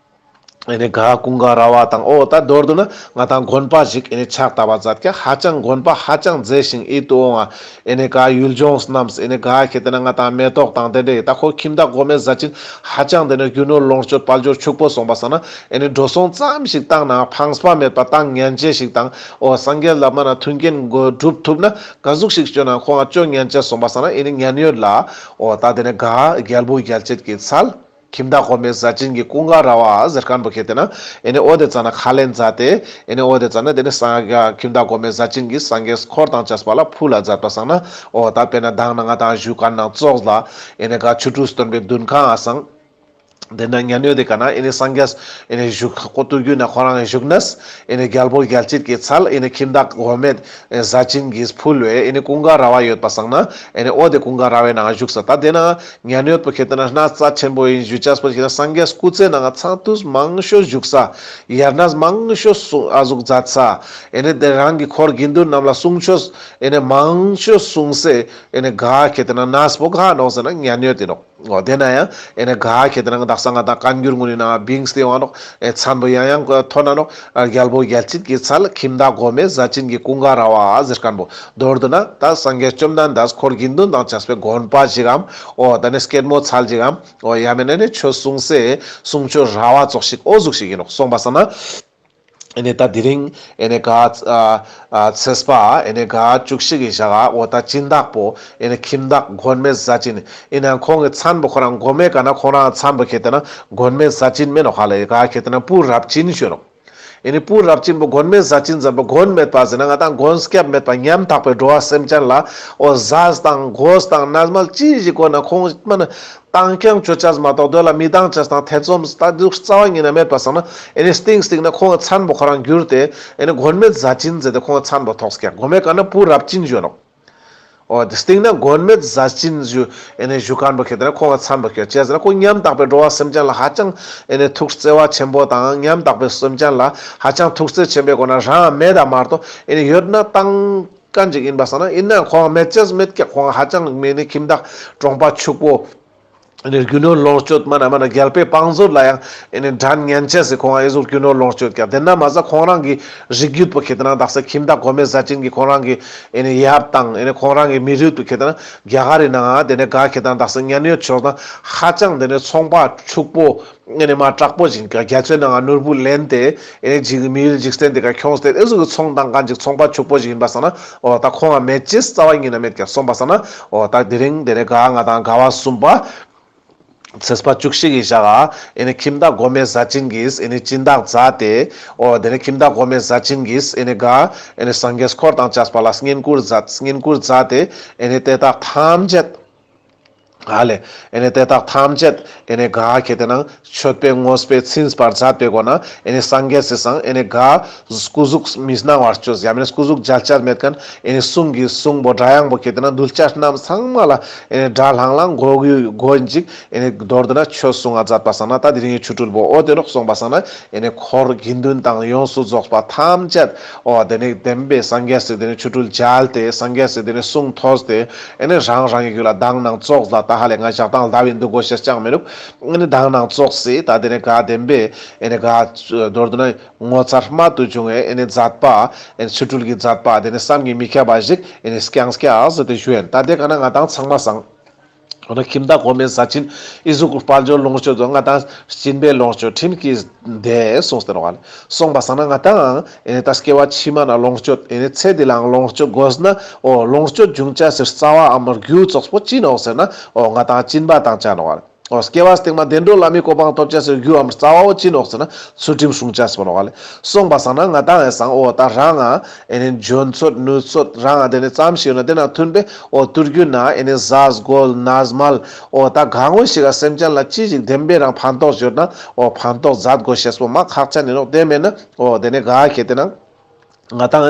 ཨེ་ནེ་ག་ཀུན་དགའ་ར་བ་དང་འོ་ད་མདོར་བསྡུ་ན་ང་ཏང་དགོན་པ་ཞིག་ཨེ་ནེ་ཕྱག་བཏབ་པ་མཛད་ཀྱག་ཧ་ཅང་དགོན་པ་ཧ་ཅང་མཛེས་ཤིང་ཡིད་དུ་འོང་བ། ཨེ་ནེ་ག་ཡུལ་ལྗོངས་རྣམས་ཨེ་ནེ་ག་ཁེ་ཏེ་ན་ང་ཏང་མེ་ཏོག་དང་ཏེ་འདྲའི་ད་ཁོ་ཁྱིམ་བདག་མགོན་མེད་ཟས་སྦྱིན་ཧ་ཅང་ཏེ་ནེ་རྒྱུ་ནོར་ལོངས་སྤྱོད་དཔལ་འབྱོར་ཕྱུག་པོ་སོང་པ་སང་ན་ཨེ་ནེ་འགྲོ་སོང་ཙམ་ཞིག་བཏང་ན་ཕངས་པ་མེད་པ་བཏང་ཉན་ཅེས་ཤིག་དང་འོ་སངས་རྒྱས་ལ་མ་ན་མཐུན་རྐྱེན་སྒྲུབ་ཐུབ་ན་ག་ཟུག་ཞིག་བཅོ་ན་ཁོང་ང་བཅོ་ཉན་ཅེས་སོང་པ་སང་ན་ཨེ་ནེ་མཉན་ཡོད་ལ་འོ་ད་ཏེ་ནེ་ག་རྒྱལ་བུ་རྒྱལ་བྱེད་ཀྱི་ཚལ། ཁྱིམ་བདག་གོ་མེ་ཟས་སྦྱིན་གྱི་ཀུན་དགའ་ར་བ་ཟེར་ཁན་པོ་ཁེ་ཏེ་ན་ཨེ་ནེ་འོ་དེ་ཙ་ན་ཁས་ལེན་མཛད་དེ་ཨེ་ནེ་འོ་དེ་ཙ་ན་དེ་ནེ་སངས་རྒྱས་ཁྱིམ་བདག་གོ་མེ་ཟས་སྦྱིན་གྱིས་སངས་རྒྱས་འཁོར་དང་བཅས་པ་ལ་ཕུལ་ལ་མཛད་པ་སང་ན་འོ་ད་དཔེར་ན་མདང་ན་ང་དང་ཞུ་ཁན་ནང་ཙོགས་ལ་ཨེ་ནེ་ག་ཆོ་འཕྲུལ་སྟོན་པའི་འདུན་ཁང་ང་སང་དེ་ན་མཉན་ཡོད་དེ་ཀ་ན་ཨེ་ནེ་སངས་རྒྱས་ཨེ་ནེ་བཞུགས་ཁོ་ཏུར་རྒྱུད་ན་ཁོ་རང་བཞུགས་ནས་ཨེ་ནེ་རྒྱལ་པོ་རྒྱལ་བྱེད་ཀྱི་ཚལ་ཨེ་ནེ་ཁྱིམ་བདག་གོ་མེ་ཟས་སྦྱིན་གྱིས་ཕུལ་བའི་ཨེ་ནེ་ཀུན་དགའ་ར་བ་ཡོད་པ་སང་ན་ཨེ་ནེ་འོ་དེ་ཀུན་དགའ་ར་བའི་ནང་བཞུགས་ས་ད་དེ་ན་མཉན་ཡོད་པོ་ཁེ་ཏེ་ན་སྣ་རྩ་ཆེན་པོ་ཨིན་ཞུ་ཅེས་པོ་ཁེ་ཏེ་ན་སངས་རྒྱས་སྐུ་ཚེ་ནང་ང་ཚང་དུས་མང་ཤོས་བཞུགས་ས་དབྱར་གནས་མང་ཤོས་སུ་ཨ་ཟུག་མཛད་ས་ཨེ་ནེ་དེ་རང་གི་འཁོར་དགེ་འདུན་རྣམས་ལ་གསུང་ཆོས་ཨེ་ནེ་མང་ཤོས་གསུང་སའི་ཨེ་ནེ་ག་ཁེ་ཏེ་ན་གནས་པོ་ག་ནོག་ཟེར་ན་མཉན་ཡོད་དེ་ནོག་འོ་དེ་ན་ཡང་ཨེ་ནེ་ག་ཁེ་ཏེ་ན་དག་ས་ང་དང་བཀའ་འགྱུར་ངོ་ནི་ནང་བིངས་ཏེ་ཡོང་ང་ནོག་ཨེ་མཚན་པོ་ཡང་ཡང་ཐོན་ན་ནོག་ཨ་རྒྱལ་པོ་རྒྱལ་བྱེད་ཀྱི་ཚལ་ཁྱིམ་བདག་གོ་མེ་ཟས་སྦྱིན་གྱི་ཀུན་དགའ་ར་བ་ཟེར་ཁན་པོ་མདོར་བསྡུ་ན་ད་སངས་རྒྱས་བཅོམ་ལྡན་འདས་འཁོར་དགེ་འདུན་དང་བཅས་པའི་དགོན་པ་ཞིག་གམ་འོ་ད་ནི་སྐྱེད་མོས་ཚལ་ཞིག་གམ་འོ་ཡང་མེན་ན་ནི་ཆོས་གསུང་སའི་གསུང་ཆོས་ར་བ་ཙོགས་ཤིག་འོ་ཟུག་ཤིག་ཨིན་ནོག་སོང་པ་སང་ན། ཨེ་ནེ་ད་དེ་རིང་ཨེ་ནེ་ག་ཨ་ཨ་ཚེས་པ་ཨེ་ནེ་ག་བཅུ་གཅིག་གི་ཞག་ག་འོ་ད་སྦྱིན་བདག་པོ་ཨེ་ནེ་ཁྱིམ་བདག་མགོན་མེད་ཟས་སྦྱིན་ཨིན་ན་ཁོང་གི་མཚན་པོ་ཁོ་རང་མགོན་མེད་ཀ་ན་ཁོང་རང་མཚན་པོ་ཁེ་ཏེ་ན་མགོན་མེད་ཟས་སྦྱིན་མེན་ནོག་ཧ་ལེ་ག་ཁེ་ཏེ་ན་བུ་རབ་སྦྱིན་ཞུ་ནོག་ཨེ་ནེ་བུ་རབ་སྦྱིན་པོ་མགོན་མེད་ཟས་སྦྱིན་ཟེར་པོ་མགོན་མེད་པ་ཟེར་ན་ང་དང་མགོན་སྐྱབས་མེད་པ་ཉམ་ཐག་པའི་འགྲོ་བ་སེམས་ཅན་ལ་འོ་ཟས་དང་གོས་དང་གནས་མལ་ཅི་ཞིག་དགོས་ན་ཁོང་མ་ན་བཏང་རྐྱང་ཅོ་ཅེས་མ་གཏོགས་དོ་ལ་མི་བཏང་ཅེས་དང་ཐེ་ཚོམ་ལྟ་དུག་རྩ་བ་ཉིད་ནས་མེད་པ་སང་ན་ཨེ་ནེ་སྟིང་སྟིང་ན་ཁོང་གི་མཚན་པོ་ཁོ་རང་གྱུར་ཏེ་ཨེ་ནེ་མགོན་མེད་ཟས་སྦྱིན་ཟེར་ཏེ་ཁོང་གི་མཚན་པོ་ཐོགས་ཀྱག་མགོན་མེད་ཀ་ན་བུ་རབ་སྦྱིན་ཞུ་ནོག་འོ་དེ་སྟིང་ན་མགོན་མེད་ཟས་སྦྱིན་ཞུ་ཨེ་ནེ་ཞུ་ཁན་པོ་ཁེ་ཏེ་ན་ཁོང་གི་མཚན་པོ་ཁྱོད་ཅེས་ཟེར་ན་ཁོང་ཉམ་ཐག་པའི་འགྲོ་བ་སེམས་ཅན་ལ་ཧ་ཅང་ཨེ་ནེ་ཐུགས་བརྩེ་བ་ཆེན་པོ་དང་ཉམ་ཐག་པའི་སེམས་ཅན་ལ་ཧ་ཅང་ཐུགས་བརྩེ་ཆེན་པོའི་སྒོ་ན་རང་མེད་ད་མ་གཏོགས་ཨེ་ནེ་ཡོད་ན་བཏང་ཁན་ཅིག་ཨིན་པ་སང་ན་ཨིན་ན་ཁོང་མེད་ཅེས་མེད་ཀྱག་ཁོང་ཧ་ཅང་མེད་ནི་ཁྱིམ་བདག་གྲོང་པ་ཕྱུག་པོ། ཨེ་ནེ་རྒྱུ་ནོར་ལོངས་སྤྱོད་མ་ན་མ་ན་རྒྱལ་པོའི་བང་མཛོད་ལ་ཡང་ཨེ་ནེ་འགྲན་ཉན་ཅེས་སི་ཁོང་ཨེ་ཟུག་རྒྱུ་ནོར་ལོངས་སྤྱོད་ཀྱག་དེ་ན་མ་ཟད་ཁོང་རང་གི་རིགས་རྒྱུད་པོ་ཁེ་ཏེ་ན་དག་ས་ཁྱིམ་བདག་གོ་མེ་ཟས་སྦྱིན་གྱི་ཁོང་རང་གི་ཨེ་ནེ་ཡབ་དང་ཨེ་ནེ་ཁོང་རང་གི་མི་རིགས་པོ་ཁེ་ཏེ་ན་རྒྱ་གར་རི་ནང་ང་དེ་ནེ་ག་ཁེ་ཏེ་ན་དག་ས་མཉན་ཡོད་ཕྱོགས་ན་ཧ་ཅང་དེ་ནེ་ཚོང་པ་ཕྱུག་པོ། ཨེ་ནེ་མ་དྲག་པོ་ཞིག་ག་རྒྱ་མཚོའི་ནང་ང་ནོར་བུ་ལེན་ཏེ་ཨེ་ནེ་འཇིག་མི་ཡུལ་འཇིག་རྟེན་དེ་ཀ་ཁྱོངས་ཏེ་ཨེ་ཟུག་གི་ཚོང་བཏང་ཁན་ཅིག་ཚོང་པ་ཕྱུག་པོ་ཞིག་ཨིན་པ་སང་ན་འོ་ད་ཁོང་ང་མེད་ཅེས་རྩ་བ་ཉིད་ནས་མེད་ཀྱག་སོང་པ་སང་ན་འོ་ད་དེ་རིང་དེ་ནེ་ག་ང་དང་ག་བ་གསུམ་པ་ཚེས་པ་བཅུ་གཅིག་གི་ཞག་ག་ཨེ་ནེ་ཁྱིམ་བདག་གོ་མེ་ཟས་སྦྱིན་གྱིས་ཨེ་ནེ་སྦྱིན་བདག་མཛད་དེ་འོ་དེ་ནེ་ཁྱིམ་བདག་གོ་མེ་ཟས་སྦྱིན་གྱིས་ཨེ་ནེ་ག་ཨེ་ནེ་སངས་རྒྱས་འཁོར་དང་བཅས་པ་ལ་བསྙེན་བཀུར་མཛད་བསྙེན་བཀུར་མཛད་དེ་ཨེ་ནེ་དེ་དག་ཐམས་ཅད། ཧ་ལེ། ཨེ་ནེ་དེ་དག་ཐམས་ཅད་ཨེ་ནེ་ག་ཁེ་ཏེ་ན་མཆོད་པའི་དངོས་པོས་ཚིམ་པར་མཛད་པའི་སྒོ་ན་ཨེ་ནེ་སངས་རྒྱས་སི་སང་ཨེ་ནེ་ག་སྐུ་གཟུགས་མི་སྣང་བར་བཅོས་ཡང་མེན་ན་སྐུ་གཟུགས་མཇལ་ཅེས་མེད་ཁན་ཨེ་ནེ་གསུང་གི་གསུང་པོ་སྒྲ་དབྱངས་པོ་ཁེ་ཏེ་ན་གདུལ་བྱ་རྣམས་ཚང་མ་ལ་ཨེ་ནེ་སྒྲ་ལྷང་ལྷང་གོ་གི་གོ་ཨིན་ཅིག་ཨེ་ནེ་མདོར་བསྡུ་ན་ཆོས་གསུང་ང་མཛད་པ་སང་ན་ད་དེ་རིང་གི་ཆོ་འཕྲུལ་པོ་འོ་དེ་ནོག་སོང་པ་སང་ན་ཨེ་ནེ་འཁོར་དགེ་འདུན་དང་ཡོངས་སུ་རྫོགས་པ་ཐམས་ཅད་འོ་དེ་ནེ་བདེན་པའི་སངས་རྒྱས་སི་དེ་ནེ་ཆོ་འཕྲུལ་མཇལ་ཏེ་སངས་རྒྱས་སི་དེ་ནེ་གསུང་ཐོས་ཏེ། ཨེ་ནེ་རང་རང་གི་རྒྱུད་ལ་མདང་ནང་ཙོགས་ལ་ད་ཧ་ལེ་ང་ཞག་དང་ཟླ་བའི་འདུག་གོ་ཤེས་ཅང་མི་འདུག་ཨེ་ནེ་མདང་ནང་ཙོགས་སི་ད་དེ་ནེ་ག་བདེན་པའི་ཨེ་ནེ་ག་མདོར་བསྡུ་ན་ངོ་མཚར་རྨད་དུ་བྱུང་བའི་ཨེ་ནེ་མཛད་པ་ཨེ་ནེ་ཆོ་འཕྲུལ་གྱི་མཛད་པ་དེ་ནེ་བསམ་གྱིས་མི་ཁྱབ་པ་ཞིག་ཨེ་ནེ་རྐྱང་རྐྱང་ཟེར་ཏེ་ཞུ་ཡིན། ད་དེ་ཀ་ན་ང་དང་ཚང་མ་སང་འོ་ན་ཁྱིམ་བདག་གོ་མེ་ཟས་སྦྱིན་ཨི་ཟུག་དཔལ་འབྱོར་ལོངས་སྤྱོད་དོ་ང་དང་སྦྱིན་པའི་ལོངས་སྤྱོད་ཁྲིམས་ཀྱིས་འདས་སོང་སྟེ་ནོག་ལེ། སོང་པ་སང་ན་ང་དང་ཨེ་ནེ་ད་སྐྱེ་བ་ཕྱི་མ་ན་ལོངས་སྤྱོད་ཨེ་ནེ་ཚེ་འདི་ལའང་ལོངས་སྤྱོད་དགོས་ན་འོ་ལོངས་སྤྱོད་འབྱུང་ཅེས་སི་རྩ་བའམ་རྒྱུ་ཙོགས་པོ་ཅི་ནོག་ཟེར་ན་འོ་ང་དང་སྦྱིན་པ་བཏང་ཅེས་ནོག་ལེ། འོ་སྐྱེ་བ་སྟིང་མ་བདེ་འགྲོ་ལྷ་མིའི་གོ་འཕང་ཐོབ་ཅེས་སི་རྒྱུའམ་རྩ་བའོ་ཅི་ནོག་ཟེར་ན་ཚུལ་ཁྲིམས་སྲུང་ཅེས་པོ་ནོག་ལེ། སོང་པ་སང་ན་ང་དང་ཨེ་སང་འོ་ད་རང་ང་ཨེ་ནེ་འཇོན་ཚོད་ནུས་ཚོད་རང་ང་དེ་ནེ་ཙམ་ཞིག་ཡོད་ན་དེ་ན་མཐུན་པའི་འོ་ཏུར་རྒྱུ་ན་ཨེ་ནེ་ཟས་གོས་གནས་མལ་འོ་ད་གང་བོ་ཞིག་ག་སེམས་ཅན་ལ་ཅི་ཞིག་བདེན་པའི་རང་ཕན་ཐོགས་ཡོད་ན་འོ་ཕན་ཐོགས་མཛད་དགོས་ཤེས་པོ་མ་ཁག་ཅན་ཨིན་ནོག་དེ་མེན་ན་འོ་དེ་ནེ་ག་ཁེ་ཏེ་ན་ང་དང་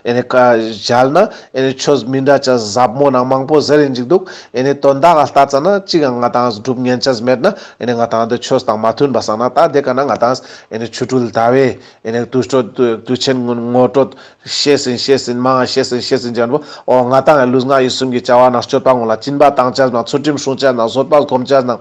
ཨེ་ནེ་ག་མཇལ་ན་ཨེ་ནེ་ཆོས་མི་འདྲ་ཅེས་ཟབ་མོ་ནང་མང་པོ་ཟེར་ཨིན་ཅིག་འདུག་ཨེ་ནེ་དོན་དག་ག་ལྟ་ཙ་ན་ཅིག་ཡང་ང་དང་སྒྲུབ་ཉན་ཅེས་མེད་ན་ཨེ་ནེ་ང་དང་དེ་ཆོས་དང་མ་མཐུན་པ་སང་ན་ད་དེ་ཀ་ན་ང་དང་ཨེ་ནེ་ཆོ་འཕྲུལ་ཟླ་བའི་ཨེ་ནེ་དུས་ཚོད་དུས་ཆེན་ངོ་སྤྲོད་ཤེས་ཨིན་ཤེས་ཨིན་མང་ང་ཤེས་ཨིན་ཤེས་ཨིན་ཅན་པོ་འོ་ང་དང་ལུས་ངག་ཡིད་གསུམ་གྱི་བྱ་བ་ནང་སྤྱོད་པ་ངོ་ལ་སྦྱིན་པ་བཏང་ཅེས་ནང་ཚུལ་ཁྲིམས་སྲུང་ཅེས་ནང་བཟོད་པ་སྒོམ་ཅེས་ནང་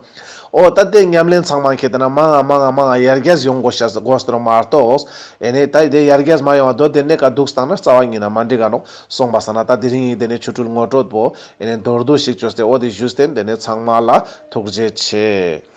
འོ་ད་དེ་ཉམས་ལེན་ཚང་མ་ཁེ་ཏེ་ན་མང་ང་མང་ང་མང་ང་ཡར་རྒྱས་ཡོང་དགོས་ཤེས་དགོས་ཏེ་ནོག་མ་གཏོགས་ཨེ་ནེ་ད་དེ་ཡར་རྒྱས་མ་ཡོང་བ་དོ་དེ་ནེ་ཀ་འདུག་སྟངས་ན་རྩ་བ་ཉིད་ན་མ་འགྲིག་ག་ནོག་སོང་པ་སང་ན་ད་དེ་རིང་ངི་དེ་ནེ་ཆོ་འཕྲུལ་ངོ་སྤྲོད་པོ་ཨེ་ནེ་མདོར་བསྡུས་ཤིག་བཅོས་ཏེ་འོ་དེ་ཞུས་ཏེ་དེ་ནེ་ཚང་མ་ལ་ཐུགས་རྗེ་ཆེ།